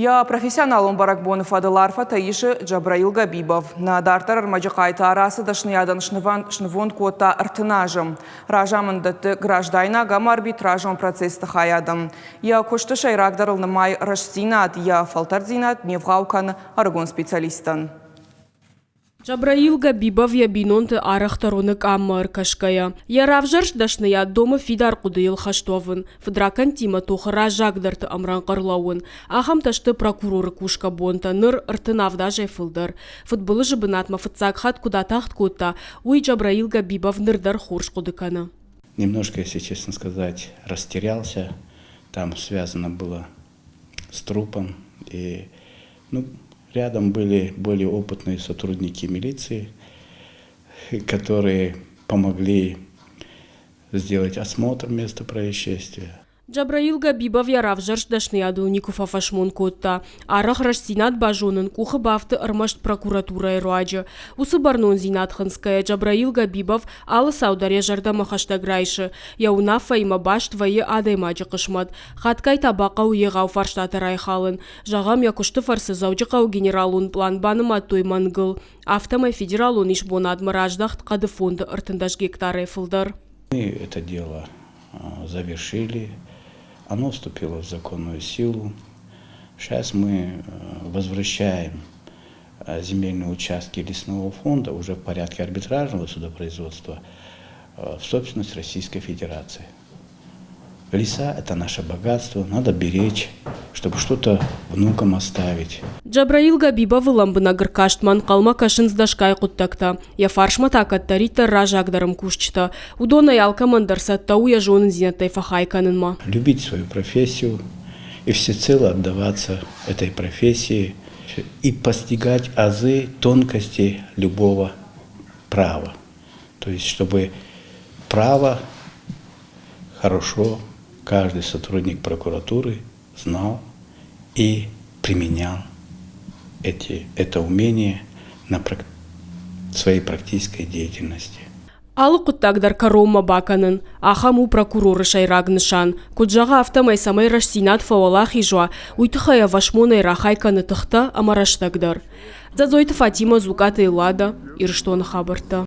Йӕ профессионалон бӕрӕгбоны фӕдыл арфӕтӕ исы Джабраил Габибов. Нӕ дарддӕр ӕрмӕджы хъайтар ацы дӕсныйадӕн снывонд кодта 30 азы. Разамынд дӕтты граждайнаг ӕмӕ арбитражон процессты хайадӕн. Йӕ куысты сӕйрагдӕрыл нымайы рӕстдзинад, йӕ фӕлтӕрддзинад не вгъау кӕны ӕрыгон специалисттӕн. Джабраил Габибов йӕ бинонты арӕхдӕр уыны къаммӕ ӕркӕсгӕйӕ. Йӕ равзӕрст дӕсныйад домы фидар хъуыдыйыл хӕст уӕвын, фыдракӕндтимӕ тохы раззагдӕрты ӕмрӕнхъ ӕрлӕууын. Ахӕмтӕ сты прокуроры кусгӕ бонтӕ ныр 37 азӕй фылдӕр. Фыдбылызы бынатмӕ фыццаг хатт куыд атагъд кодта, уый Джабраил Габибов ныр дӕр хорз хъуыды кӕны. Немножко, если честно сказать, растерялся. Там связано было с трупом. И, ну, рядом были более опытные сотрудники милиции, которые помогли сделать осмотр места происшествия. Джабраил Габибов йӕ равзӕрст дӕсныйадыл никуы фӕфӕсмон кодта. Арӕх рӕстдзинад базонын къухы бафты ӕрмӕст прокуратурӕйы руаджы. Уыцы бӕрнондзинад хынцгӕйӕ Джабраил Габибов алы цау дӕр йӕ зӕрдӕмӕ хӕстӕг райсы. Йӕ уынаффӕимӕ баст вӕййы адӕймаджы хъысмӕт. Хатгай та бахъӕуы егъау фарстатӕ райхалын. Зӕгъӕм, йӕ куысты фӕрцы Дзӕуджыхъӕуы генералон пълан банымадтой мӕнгыл. Афтӕмӕй федералон исбонадмӕ раздӕхт хъӕды фонды 13 гектарӕй фылдӕр. Мы это дело завершили, оно вступило в законную силу. Сейчас мы возвращаем земельные участки лесного фонда уже в порядке арбитражного судопроизводства в собственность Российской Федерации. Леса – это наше богатство, надо беречь, чтобы что-то внукам оставить. Джабраил Габибовы лӕмбынӕг ӕркастмӕ ӕнхъӕлмӕ кӕсынц дӕсгай хъуыддӕгтӕ. Йӕ фарсмӕ та кӕддӕриддӕр раззагдӕр ӕмкусджытӕ. Уыдонӕй алкӕмӕн дӕр цӕттӕ у йӕ зонындзинӕдтӕй фӕхай кӕнынмӕ. Любить свою профессию и всецело отдаваться этой профессии и постигать азы, тонкости любого права. То есть, чтобы право хорошо каждый сотрудник прокуратуры знал и применял это умение на своей практической деятельности. Алы хъуыддаг дӕр кӕронмӕ бакӕнын, ахӕм у прокуроры сӕйраг нысан. Куыд зӕгъы, афтӕмӕй цӕмӕй рӕстдзинад фӕуӕлахиз уа, уый тыххӕй ӕвӕсмонӕй рахай кӕны тыхтӕ ӕмӕ рӕстӕг дӕр. Дзӕдзойты Фатимӕ, Дзукъаты Эллада, Ирыстоны хабӕрттӕ.